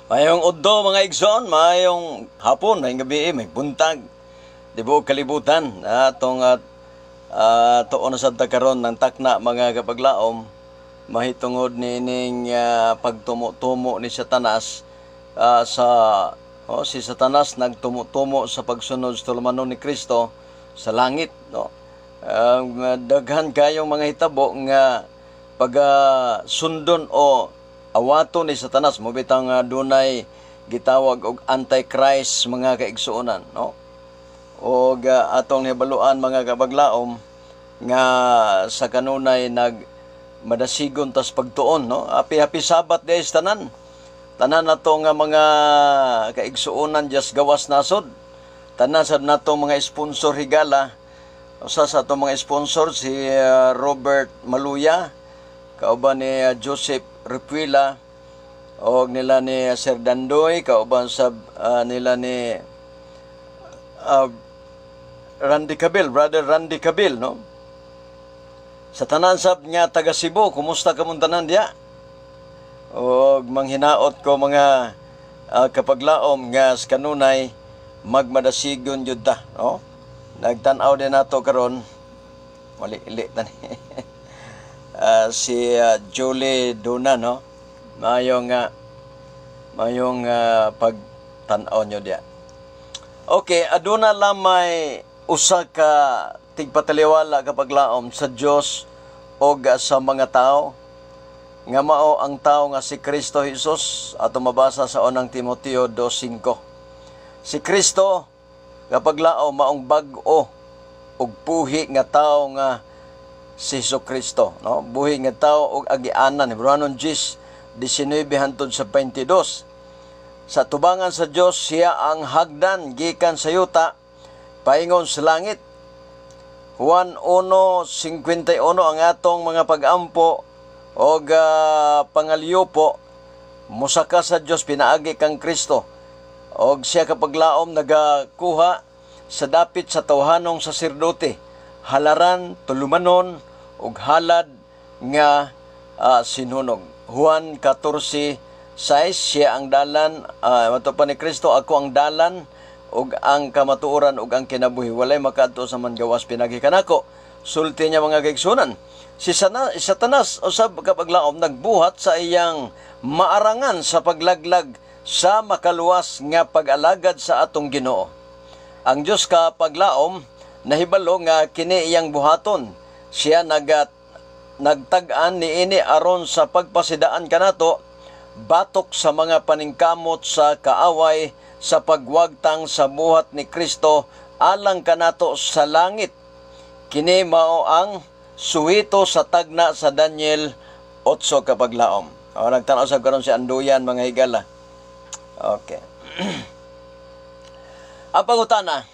Mayong udto, mga igsoon, mayong hapon, mayong gabi, may buntag. Di buong kalibutan, atong tuon na sad ta karon ng takna, mga kapaglaom, mahitungod nining pagtumo-tumo ni Satanas sa oh, si Satanas nagtumo-tumo sa pagsunod sa tulumanon ni Kristo sa langit, no? Daghan kayong mga hitabo nga pag sundon o awato ni Satanas mo bitang dunay gitawag og Antichrist, mga kaigsuonan, no? Og atong hibaluan, mga kabaglaom, nga sa kanunay nag madasigon tas pagtuon, no? Happy, happy Sabbath day tanan tanan nato nga mga kaigsuonan just gawas nasod, tanan sad nato mga sponsor, higala. Usa sa atong mga sponsor si Robert Maluya, kauban ni Joseph Repuela og nila ni Sir Dandoy, kauban sa nila ni Randy Cabil, Brother Randy Cabil, no? Sa tanan sab nga taga Cebu, kumusta kamong tanan diya? Og manghinaot ko, mga kapaglaom, nga sa kanunay magmadasigon jud ta, no? Nagtan-aw din nato karon, mali ili tani. Si Julie Duna, no? Mayong pagtan-aw nyo diya. Okay, aduna lamay usa ka tigpataliwala, kapaglaom, sa Dios og sa mga tao nga mao ang tao nga si Kristo Jesus, ato mabasa sa Unang Timoteo 2:5. Si Kristo, kapaglaom, maong bag-o ug buhi nga tao nga si Hesus Kristo, no? Buhi nga tao ug agianan, Hebranon 10:19 hantod sa 22. Sa tubangan sa Dios, siya ang hagdan gikan sa yuta paingon sa langit. Juan 1:51, ang atong mga pagampo og pangalyupo mosaka sa Dios pinaagi kang Kristo. Og siya, kapaglaom, nagakuha sa dapit sa tawhanong saserdote, halaran, tulumanon ug halad nga sinunog. Juan 14:6, siya ang dalan, mato pa ni Kristo, "Ako ang dalan ug ang kamatuoran ug ang kinabuhi. Walay makaadto sa Amahan gawas pinaagi kanako." Sulti niya, mga kaigsunan. Si Satanas usab, kapaglaom, nagbuhat sa iyang maarangan sa paglaglag sa makaluwas nga pag-alagad sa atong Ginoo. Ang Dios, kapaglaom, nahibalo nga kini iyang buhaton. Siya nagtag-an niini aron sa pagpasidaan kanato batok sa mga paningkamot sa kaaway sa pagwagtang sa buhat ni Kristo alang kanato sa langit. Kini mao ang suhito sa tagna sa Daniel 8, kapaglaom. O, nagtanaw sa karon si Anduyan, mga higala. Okay. Ang pangutana,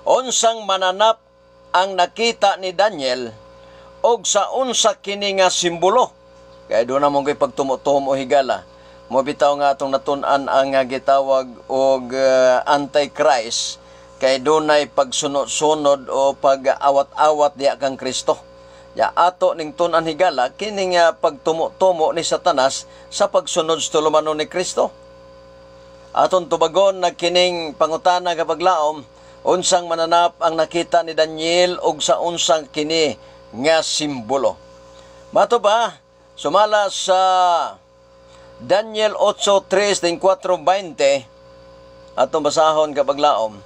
unsang mananap ang nakita ni Daniel og sa unsa kini nga simbolo? Kaya doon na mong pagtumo-tumo, higala. Mo bitaw nga atong natun-an ang gitawag og Antichrist kay dunay pagsunod-sunod o pag-awat-awat diya kang Kristo. Ya ato ning tun-an, higala, kini nga pagtumo-tumo ni Satanas sa pagsunod sa tulumanon ni Kristo. Aton tubagon na kining pangutana, kapaglaom, unsang mananap ang nakita ni Daniel ug sa unsang kini nga simbolo? Mato ba, sumala sa Daniel 8:3 din 4:20, atong basahon, kapaglaom.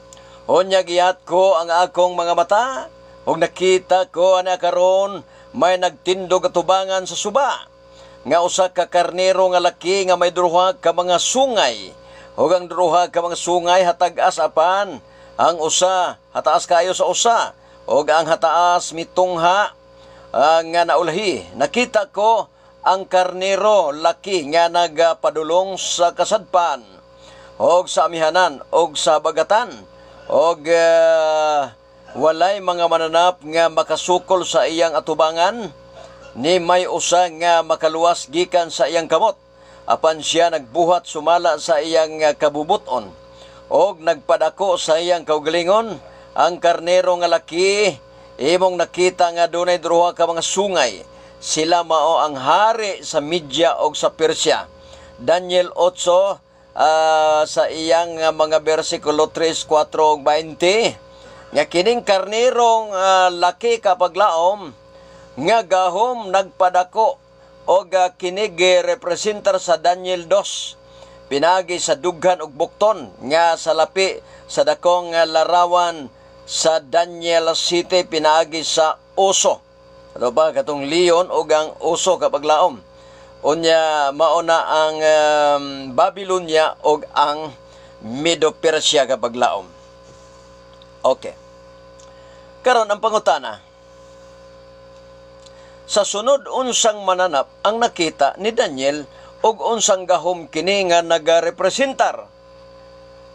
"Unya gihat ko ang akong mga mata ug nakita ko ana karon may nagtindog atubangan sa suba nga usa ka karnero nga laki nga may duha ka mga sungay. Ug ang duha ka mga sungay hatag-as, apan ang usa hataas kayo sa usa ug ang hataas mitungha nga naulahi. Nakita ko ang karnero laki nga nagapadulong sa kasadpan og sa amihanan og sa bagatan og walay mga mananap nga makasukol sa iyang atubangan ni may usa nga makaluwas gikan sa iyang kamot, apan siya nagbuhat sumala sa iyang kabubuton og nagpadako sa iyang kaugalingon. Ang karnero nga laki imong nakita nga dunay duha ka mga sungay, sila mao ang hari sa Media og sa Persia. Daniel 8 sa iyang mga bersikulo 3, 4 ug 20 nga kining karnerong laki, kapaglaom, nga gahom nagpadako og kini girepresentar sa Daniel 2 pinagi sa dughan og bukton nga salapi sa dakong larawan sa Daniel 7 pinaagi sa oso. Ano ba katong leon og ang oso, kapaglaom? Unya mao na ang Babylonia og ang Medo-Persia, kapaglaom. Okay. Karon ang pangutana. Sa sunod, unsang mananap ang nakita ni Daniel ug unsang gahom kini nga nagarepresentar?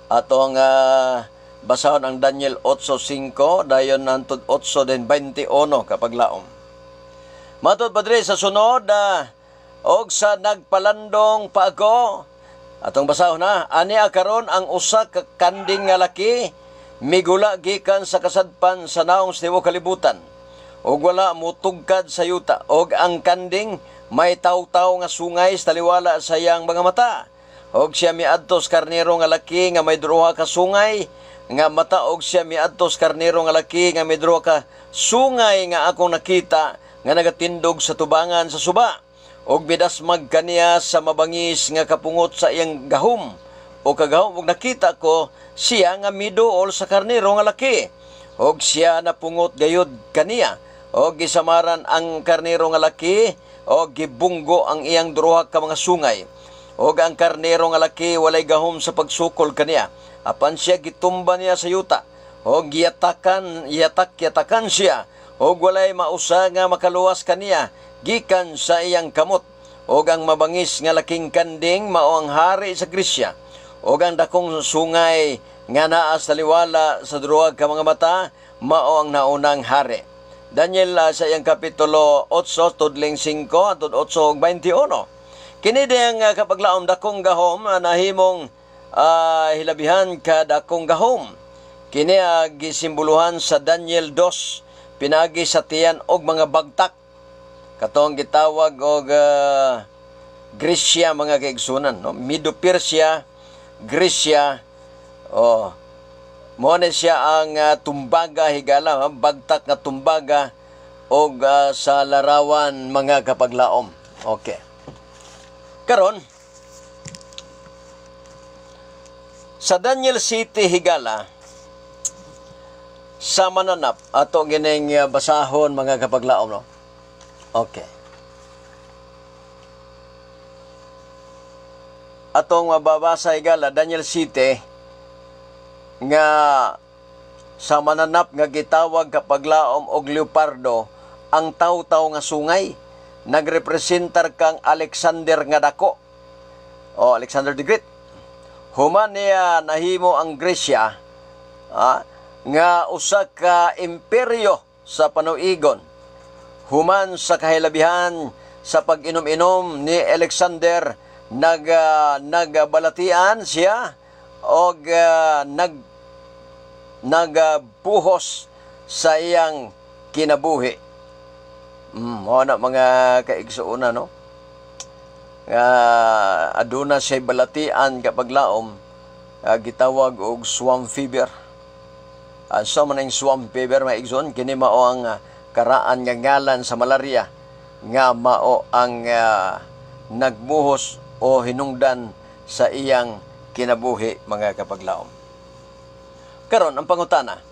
Atong basahon ang Daniel 8:5 dayon hantod 8 din 21, kapaglaom. Matod pa diri sa sunod, og sa nagpalandong pa ako, atong basahon na, ani karon ang usa ka kanding nga laki migula gikan sa kasadpan sa naong sa tibuok kalibutan ug wala mutugkad sa yuta, og ang kanding may taw-taw nga sungay sa taliwala sa iyang mga mata, og siya miadto sa karnero nga laki nga may duha ka sungay nga mata, og siya miadto sa karnero nga laki nga may duha ka sungay nga akong nakita nga nagatindog sa tubangan sa suba, og midasmag kaniya sa mabangis nga kapungot sa iyang gahom o kagahom, og nakita ko siya nga miduol sa karnero nga laki, og siya napungot gayud kaniya, og gisamaran ang karnero nga laki og gibunggo ang iyang duha ka mga sungay, og ang karnero nga laki walay gahom sa pagsukol kaniya, apan siya gitumba niya sa yuta og giyatakan yatak yatakan siya, og walay mausa nga makaluwas kaniya gikan sa iyang kamot. Og ang mabangis nga laking kanding mao ang hari sa Gresya, og ang dakong sungay nga naa sa liwala sa duha ka mga mata mao ang naunang hari. Daniel sa iyang kapitulo 8 tudling 5 hantod 8 ug 21. Kini diyang kapaglaom dakong gahom nahimong hilabihan ka dakong gahom. Kini gisimboluhan sa Daniel 2 pinagi sa tiyan og mga bagtak, katong gitawag og Gresya, mga kaigsunan, no? Medo-Persia, Gresya, oh, mo na siya ang tumbaga, higala, ha? Bagtak nga tumbaga og sa larawan, mga kapaglaom. Okay. Karon sa Daniel 7, higala, sa mananap, ato gining basahon, mga kapaglaom, no? Okay. Atong mababasa, higala, Daniel 7 nga sa mananap nga gitawag, kapaglaom, og leopardo, ang taw-taw nga sungay nagrepresentar kang Alexander nga dako o Alexander the Great. Human niya nahimo ang Gresya nga usa ka imperyo sa panuigon. Human sa kahilabihan sa pag-inom-inom ni Alexander, nagbalatian siya og nagbuhos sa iyang kinabuhi. Mao na, mga kaigsuonan, no? Nga aduna siya balatian, kapaglaom, gitawag og swamp fever. So man ang swamp fever, mga igsoon, kini mao ang karaan nga ngalan sa malaria nga mao ang nagbuhos o hinungdan sa iyang kinabuhi, mga kapaglaom. Karon ang pangutana,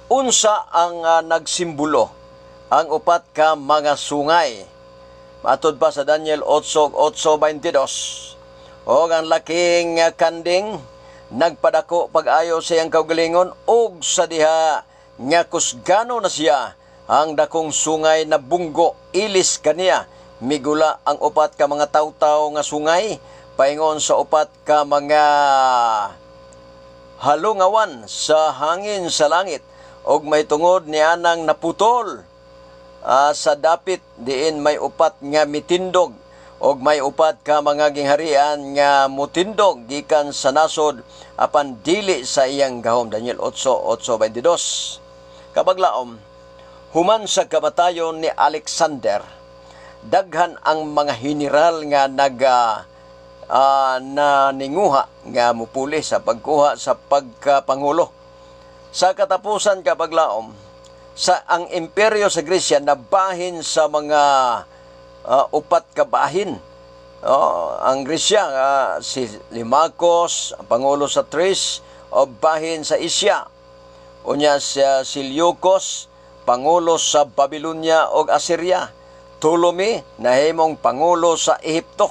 unsa ang nagsimbolo ang upat ka mga sungay? Matod pa sa Daniel 8:8-22, og ang laking kanding nagpadako pag-ayo sa iyang kaugalingon, og sa diha nga kusgano na siya, ang dakong sungay na bunggo ilis kaniya. Migula ang upat ka mga taw-taw nga sungay paingon sa upat ka mga halungawan sa hangin sa langit, og may tungod nianang naputol sa dapit diin may upat nga mitindog, og may upat ka mga gingharian nga mutindog gikan sa nasod apan dili sa iyang gahom. Daniel 8:8-22. Kabaglaom, human sa kamatayon ni Alexander, daghan ang mga general nga na ninguha nga mupuli sa pagkuha sa pagkapangulo. Sa katapusan, kapaglaom, sa ang imperyo sa Gresya nabahin sa mga upat ka bahin. Oh, ang Gresya, si Limacos, ang pangulo sa Thrace, o bahin sa Asia. Unya si Seleucus, pangulo sa Babylonia ug Assyria. Ptolemy, nahimong pangulo sa Ehipto,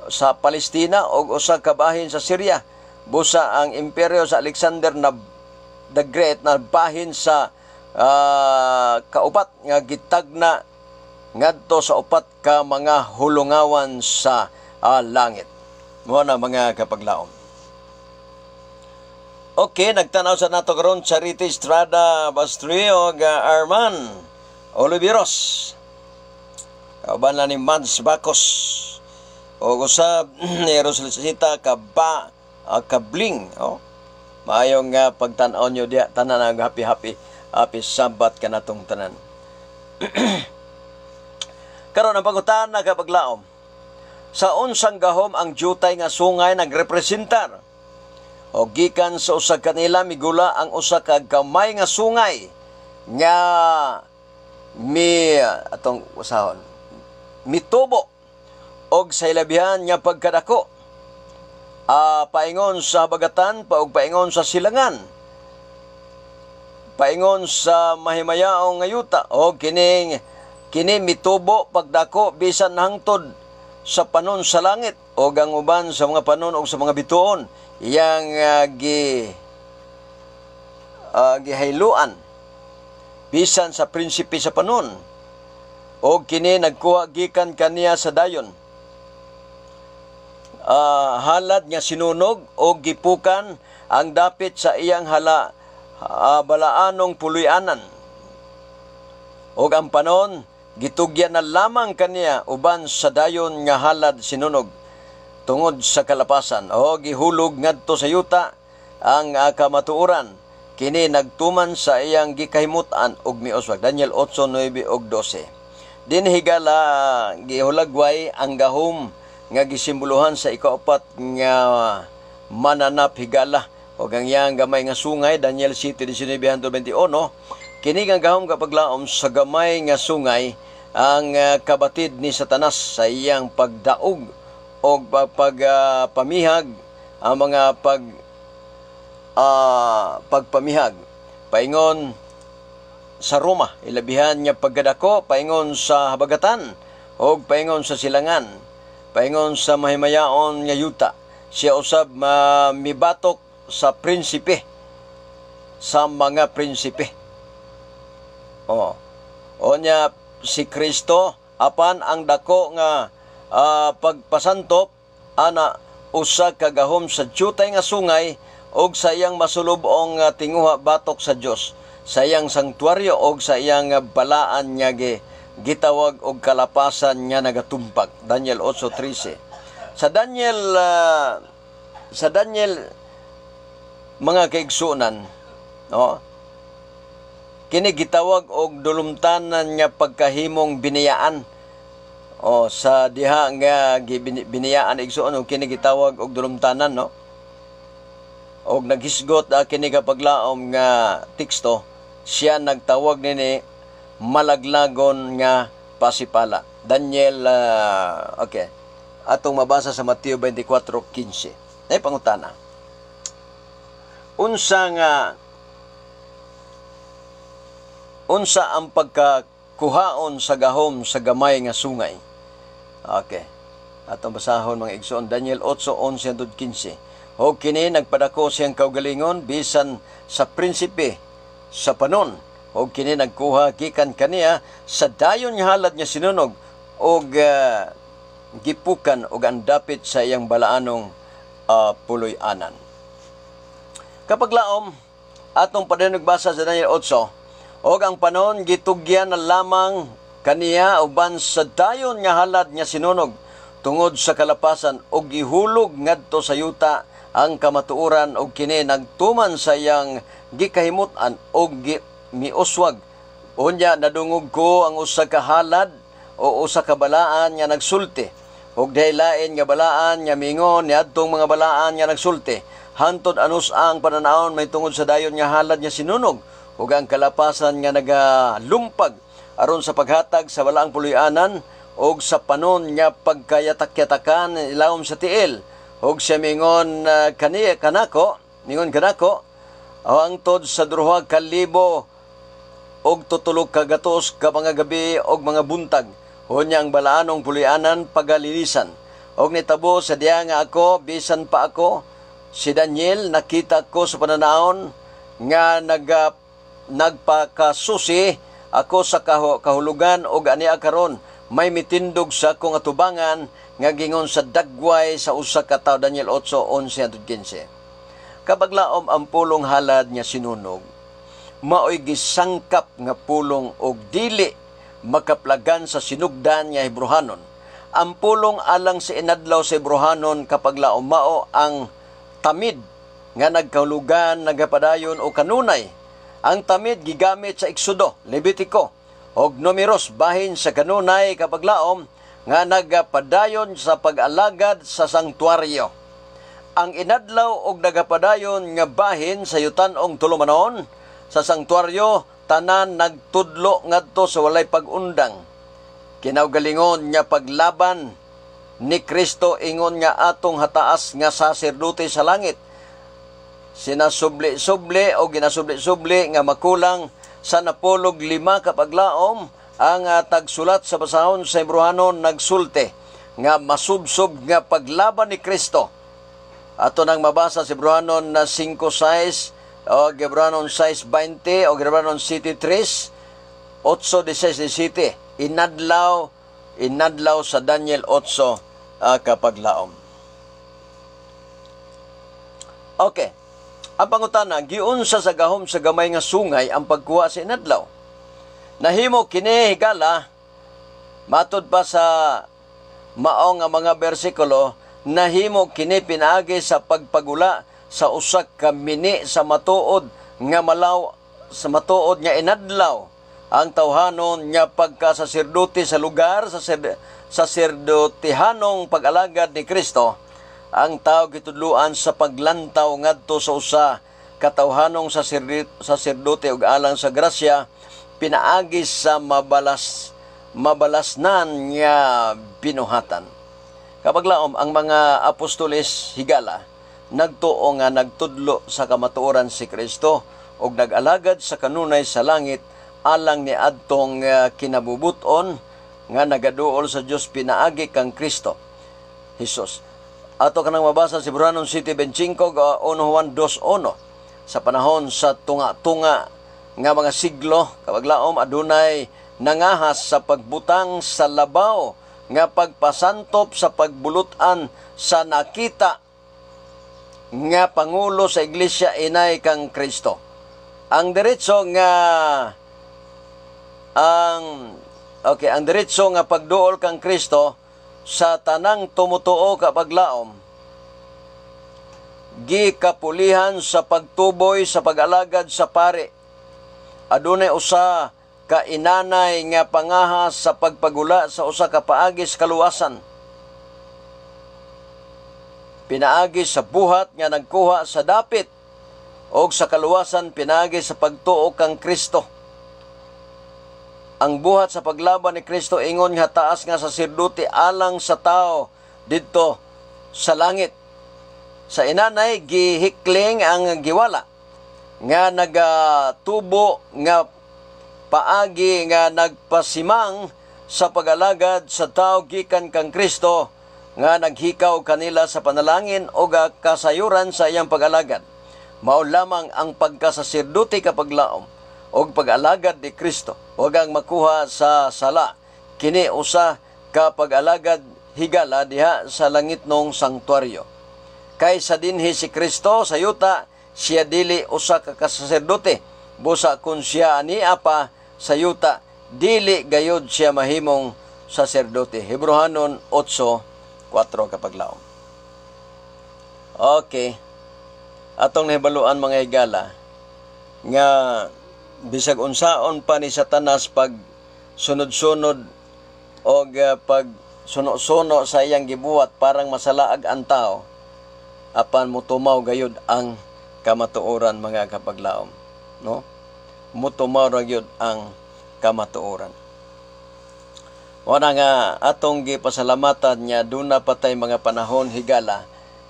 sa Palestina ug usa ka bahin sa Syria. Busa ang imperyo sa Alexander na the Great na bahin sa kaupat nga gitagna ngadto sa upat ka mga hulungawan sa langit. Mao na, mga kapaglaom. Okay, nagtanaw sa nato karon Charity Estrada Bastrio ug Arman Oliveros. Kauban na ni Mads Bacos. O usab ni Rosalicita Kaba Kabling. Oh. Maayong pagtan-aw nyo diya, tanan, ang happy happy happy Sabbath kanatong tanan. Karon, ang pangutana, kapaglaom. Sa unsang gahom ang jutay nga sungay nagrepresentar? O gikan sa usa kanila migula ang usa ka gamay nga sungay nga mi atong usahon mitubo og sa hilabihan nga pagkadako, paingon sa habagatan pa og paingon sa silangan, paingon sa mahimayaong nga yuta, og kining kini mitubo pagdako bisan hangtod sa panon sa langit, og ang uban sa mga panon og sa mga bituon iyang gihayluan bisan sa prinsipe sa panon, og kini nagkuha gikan kaniya sa dayon halad nga sinunog og gipukan ang dapit sa iyang hala balaanong puloy-anan, og ang panon gitugyan na lamang kaniya uban sa dayon nga halad sinunog tungod sa kalapasan, o gihulog ngadto sa yuta ang kamatuoran. Kini nagtuman sa iyang gikahimut-an og miuswag. Daniel 8:9 ug 12. Dinhi, higala, gihulagway ang gahom nga gisimboluhan sa ikaupat nga mananap, higala, ug ang iyang gamay nga sungay, Daniel 7:19-21. Kini nga gahom, kapaglaom, sa gamay nga sungay ang kabatid ni Satanas sa iyang pagdaog o pagpamihag, ang mga pagpamihag paingon sa Roma, ilabihan nga pagkadako paingon sa habagatan o paingon sa silangan, paingon sa mahimayaon nga yuta. Siya usab mibatok sa prinsipe sa mga prinsipe. Oh. Onya si Kristo, apan ang dako nga pagpasantop ana usa ka gahom sa dyutay nga sungay og sa iyang masulub-ong tinguha batok sa Dios, sa iyang sanktuaryo og sa iyang balaan nga gitawag og kalapasan nga nagatumpag. Daniel 8:13. Sa Daniel, mga kaigsunan, no, kini gitawag og dulumtanan nga pagkahimong biniyaan. O sa diha nga biniyaan, igsuon, og kini gitawag og dulumtanan, no? Og naghisgot kini, kapaglaom, nga teksto, siya nagtawag nini malaglagon nga pasipala. Daniel okay. Atong mabasa sa Mateo 24:15. Ay pangutana. Unsa nga unsa ang pagkakuhaon sa gahom sa gamay nga sungay? Okay. Atong basahon, mga igsoon, Daniel 8:11-15. O kini nagpadako siyang kaugalingon bisan sa prinsipe sa panon. O kini nagkuha gikan kaniya sa dayon nga halad nga sinunog og gipukan og ang dapit sa iyang balaanong puloy-anan. Kapaglaom, atong padayon basa sa Daniel 8, og ang panon gitugyan na lamang kaniya uban sa dayon nga halad nga sinunog tungod sa kalapasan, og gihulog ngadto sa yuta ang kamatuoran, og kini nagtuman sa iyang gikahimut-an og miuswag. Unya nadungog ko ang usa ka halad o usa ka balaan nga nagsulti Ug dihay lain nga balaan nga mingon niadtong mga balaan nga nagsulti, "Hantod anus ang pananawon mahitungod sa dayon nga halad nga sinunog ug ang kalapasan nga nagalumpag aron sa paghatag sa balaang puloy-anan ug sa panon nga pagkayatak-yatakan ilawom sa tiil?" Ug siya mingon kani kanako, mingon kanako, "Hangtod sa 2,000 og 300 ka mga gabi og mga buntag, unya ang balaanong puloy-anan pagalinisan." Og nitabo sa diha nga ako, bisan pa ako, si Daniel, nakita ko sa pananawon nga nagpakasusi ako sa kahulugan, og ania karon may mitindog sa akong atubangan nga gingon sa dagway sa usa ka tawo. Daniel 8:11-15. Kapaglaom, ang pulong halad nga sinunog maoy gisangkap nga pulong og dili makaplagan sa sinugdan nga Hebrohanon. Ang pulong alang sa inadlaw sa Hebrohanon, kapaglaom, mao ang tamid nga nagkahulugan nagapadayon o kanunay. Ang tamid gigamit sa Exodo, Levitico og Numeros bahin sa kanunay, kapaglaom, nga nagapadayon sa pag-alagad sa sangtuaryo. Ang inadlaw og nagapadayon nga bahin sa yutan-ong tulumanon sa sangtuaryo tanan nagtudlo ngadto sa walay pag-undang. Kinaugalingon nga paglaban ni Kristo ingon nga atong hataas nga saserdote sa langit. Sinasubli-subli o ginasubli-subli nga makulang sa 45, kapaglaom, ang tagsulat sa basahon sa Hebrohanon nagsulte nga masubsob nga paglaban ni Kristo. Ato nang mabasa sa Hebrohanon na 5.6 o Hebrohanon 6.20 o Hebrohanon 7.3, 8.16-17. Inadlaw, inadlaw sa Daniel 8, kapaglaom. Okay. Ang pangutana, giunsa sa gahom sa gamay nga sungay ang pagkuha sa inadlaw? Nahimo kini, higala, matud pa sa mao nga mga bersikulo, nahimo kini pinaagi sa pagpagula sa usa ka mini sa matuod nga malaw sa matuod nga inadlaw. Ang tawhanon nga pagkasaserdote sa lugar sa saserdotihanong pag-alagad ni Kristo, ang tao gitudluan sa paglantaw ngadto sa usa katawhanong saserdote ug alang sa grasya pinaagi sa mabalasnan nga binuhatan. Kapaglaom, ang mga apostoles, higala, nagtuo nga nagtudlo sa kamatuoran si Kristo ug nag-alagad sa kanunay sa langit alang ni adtong kinabubuton nga nagaduol sa Dios pinaagi kang Kristo Hesus. Ato kanang mabasa si Hebrohanon 7:25, 1 Juan 2:1. Sa panahon sa tunga-tunga nga mga siglo, kapaglaom, adunay nangahas sa pagbutang sa labaw nga pagpasantop sa pagbulutan sa nakita nga pangulo sa iglesia inay kang Kristo. Ang okay, ang diretso nga pagduol kang Kristo sa tanang tumutuo, kapaglaom, gikapulihan sa pagtuboy sa pag-alagad sa pare. Adunay usa ka inanay nga pangahas sa pagpagula sa usa ka paagi sa kaluwasan pinaagi sa buhat nga nagkuha sa dapit og sa kaluwasan pinaagi sa pagtuo kang Kristo. Ang buhat sa paglaban ni Kristo ingon nga taas nga saserdote alang sa tao didto sa langit. Sa inanay gihikling ang giwala nga nagatubo nga paagi nga nagpasimang sa pag-alagad sa tao gikan kang Kristo nga naghikaw kanila sa panalangin o kasayuran sa iyang pag-alagad. Mao lamang ang pagkasaserdote, kapaglaom, og pag-alagad ni Kristo ug ang makuha sa sala. Kini usa ka pag-alagad, higala, diha sa langitnong sangtuaryo. Kay sa dinhi si Kristo sa yuta, siya dili usa ka kasaserdote. Busa kung siya ania pa sa yuta, dili gayod siya mahimong saserdote. Hebrohanon 8:4, kapaglaom. Okay. Atong nahibaluan, mga higala, nga bisag unsaon pa ni Satanas pag sunod-sunod og pag suno-suno sa iyang gibuhat parang masalaag ang tao, apan mutumaw gayud ang kamatuoran, mga kapaglaom, no? Mutumaw ra gyud ang kamatuoran. Wala nga atong gipasalamatan nga duna pa tay mga panahon, higala,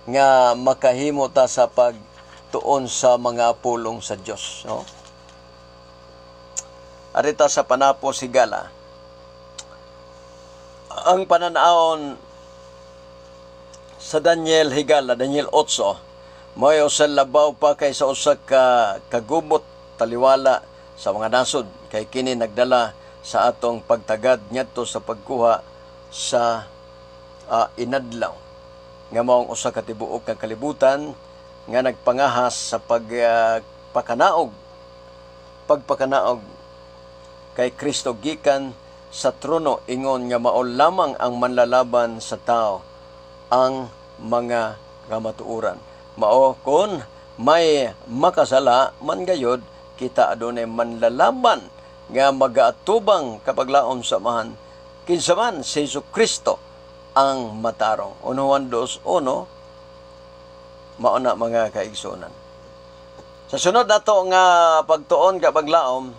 nga makahimo ta sa pagtuon sa mga pulong sa Dios, no? Arita sa panapos, higala, ang pananawon sa Daniel, higala, Daniel 8, mo'y usa labaw pa kaysa usa ka kagubot taliwala sa mga nasod, kay kini nagdala sa atong pagtagad ngadto sa pagkuha sa inadlaw nga maong usa ka tibuok nga kalibutan nga nagpangahas sa pagpakanaog pagpakanaog kay Kristo gikan sa trono, ingon nga mao lamang ang manlalaban sa tao ang mga kamatuoran. Mao kon may makasala man gayod, kita adunay manlalaban nga magaatubang, kapaglaom, sa Amahan, kinsa man si Hesus Kristo ang matarong. 1 Juan 2:1, mao na, mga kaigsunan. Sa sunod nato nga pagtuon, kapaglaom,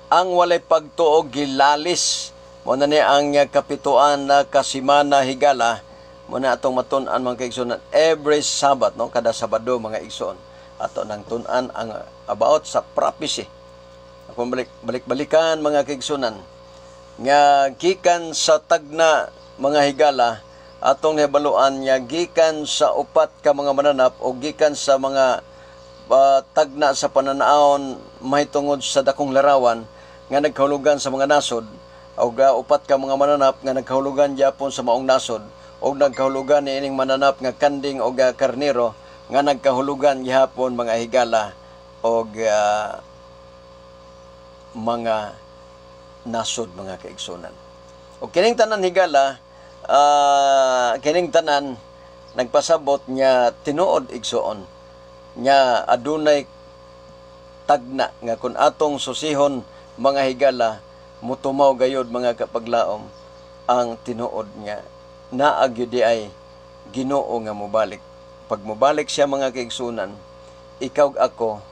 ang walay pagtuo gilalis. Mo na ni ang kapituan na kasimana, higala. Mo na atong matun-an, mga kaigsunan, every Sabbath, no? Kada Sabado, mga igsoon, ato nang tun-an ang about sa prophecy. Akong balik balik-balikan, mga kaigsunan, nga gikan sa tagna, mga higala, atong nahibaluan nga gikan sa upat ka mga mananap o gikan sa mga tagna sa pananawon mahitungod sa dakong larawan nga nagkahulugan sa mga nasod o upat ka mga mananap nga nagkahulugan gyapon sa maong nasod o nagkahulugan ni ining mananap nga kanding o karnero nga nagkahulugan gihapon, mga higala, og mga nasod, mga kaigsunan. O kining tanan, higala, kining tanan nagpasabot nga tinuod, igsuon, nga adunay tagna nga kun atong susihon, mga higala, mutumaw gayod, mga kapaglaom, ang tinuod nga naa gyud ay Ginoo nga mobalik. Pag mobalik siya, mga kaigsunan, ikaw ako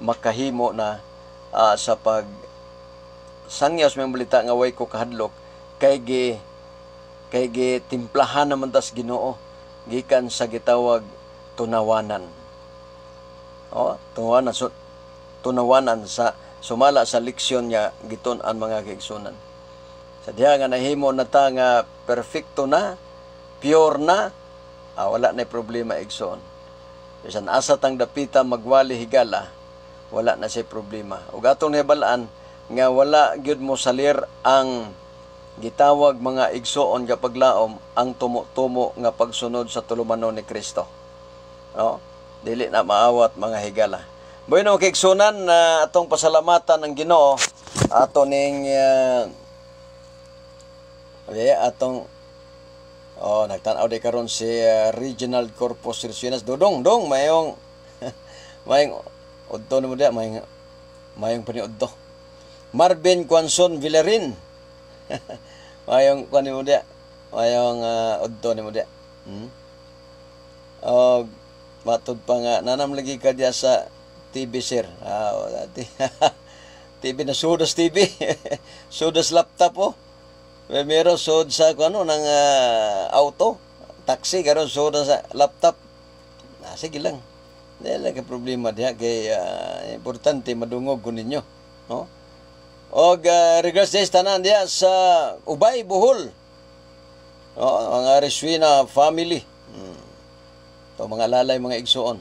makahimo na sa pag sangyas may balita nga way ko kahadlok kay gi timplahan naman tas Ginoo gikan sa gitawag tunawanan. Oh, tunawanan, so, tunawanan sa sumala sa leksyon nga gitun-an, mga kaigsunan. Sa diha nga nahimo na ta nga perfecto na, pure na, wala na problema, igsoon. Bisan asa tang dapita magwali, higala, wala na siya problema. Ug atong nahibalaan nga wala gyud mo salir ang gitawag, mga igsoon, kapaglaom, ang tumo-tumo nga pagsunod sa tulumanon ni Kristo. No? Dili na maawat, mga higala. Bueno, kaigsunan, na atong pasalamatan ang Ginoo ato ning okay, atong oh nagtan-aw di karon si Reginald Corpus Sirsinas. Dodong dong, mayong mayong udto nimo diya, mayong mayong paniudto. Marvin Quanson Villarin, mayong kuan nimo diya, mayong udto nimo diya. Og matud pa nga nanam lagi ka diya sa TV, sir. Ah, TV na sudas TV. Sudas laptop oh. Meron sud sa ano ng auto, taxi karon sud sa laptop. Ah, sige lang. Dili lang kay problema diha kay importante madungog ko ninyo, no? Og regards des tanan diha sa Ubay, Bohol. No, mga Reswina family. To mga lalay, mga igsuon.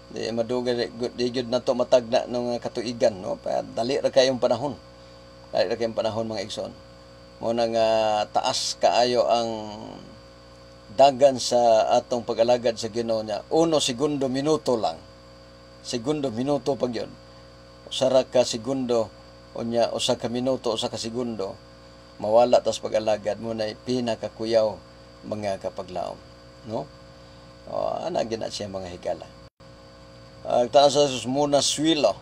Di madugay, di gyud na to matagna ng katuigan, no? Pa, dali ra kayong panahon. Dali ra kayong panahon, mga igsuon. Mo na nga taas kaayo ang dagan sa atong pag-alagad sa Ginoo niya. Uno segundo minuto lang. Segundo minuto pag yun. Usa ra ka segundo unya usa ka minuto, usa ka segundo mawala tas pag-alagad mo na pinakakuyaw, mga kapaglaom, no? O, ana gina siya, mga higala. Taas sa Jesus muna swilo.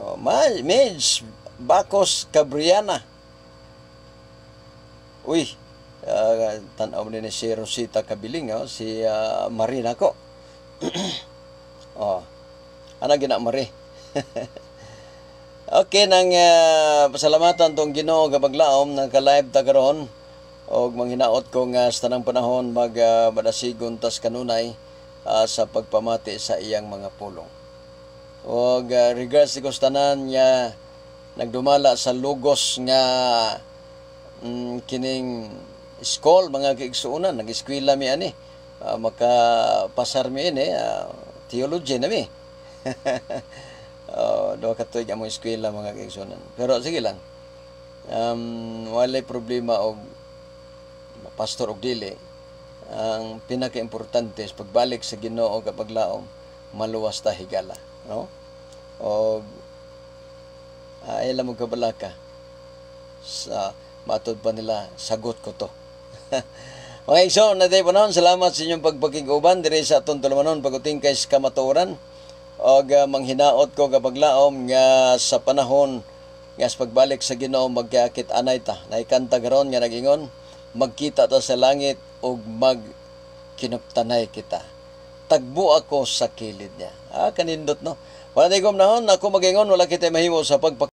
Oh, Midge Bacos Cabriana. Uy. Tan-aw ni si Rosita Kabiling, oh, si Marina ko. Oh. Ana gina Mari. Okay, nang pasalamatan tong Ginoo kapaglaom nang ka-live ta karon og manghinaot ko nga sa tanang panahon mag madasigon tas kanunay sa pagpamati sa iyang mga pulong. Og regards ko sa tanan nga nagdumala sa Logos nga kining school, mga kaigsuonan. Nag-eskwela mi ani, makapasar mi ini, theology na mi. 2 ka tuig among eskwela, mga kaigsuonan, pero sige lang, walay problema og pastor og dili. Ang pinaka-importante is pagbalik sa Ginoo kapaglaom, maluwas ta higala, no? Og ay lang mo kabalaka sa matod pa nila, sagot ko to. Mga igsoon, na panahon, salamat sa inyong pagpakig-uban diri sa atong tulumanon pag-utingkay sa kamatuoran. Og manghinaot ko kapaglaom nga sa panahon nga sa pagbalik sa Ginoo magkakit anay ta. Naikanta karon nga nagingon, magkita ta sa langit ug magkinuptanay kita. Tagbo ako sa kilid niya. Ah, kanindot, no? Wala na nahon, ako magingon, wala kita mahimo sa pagpak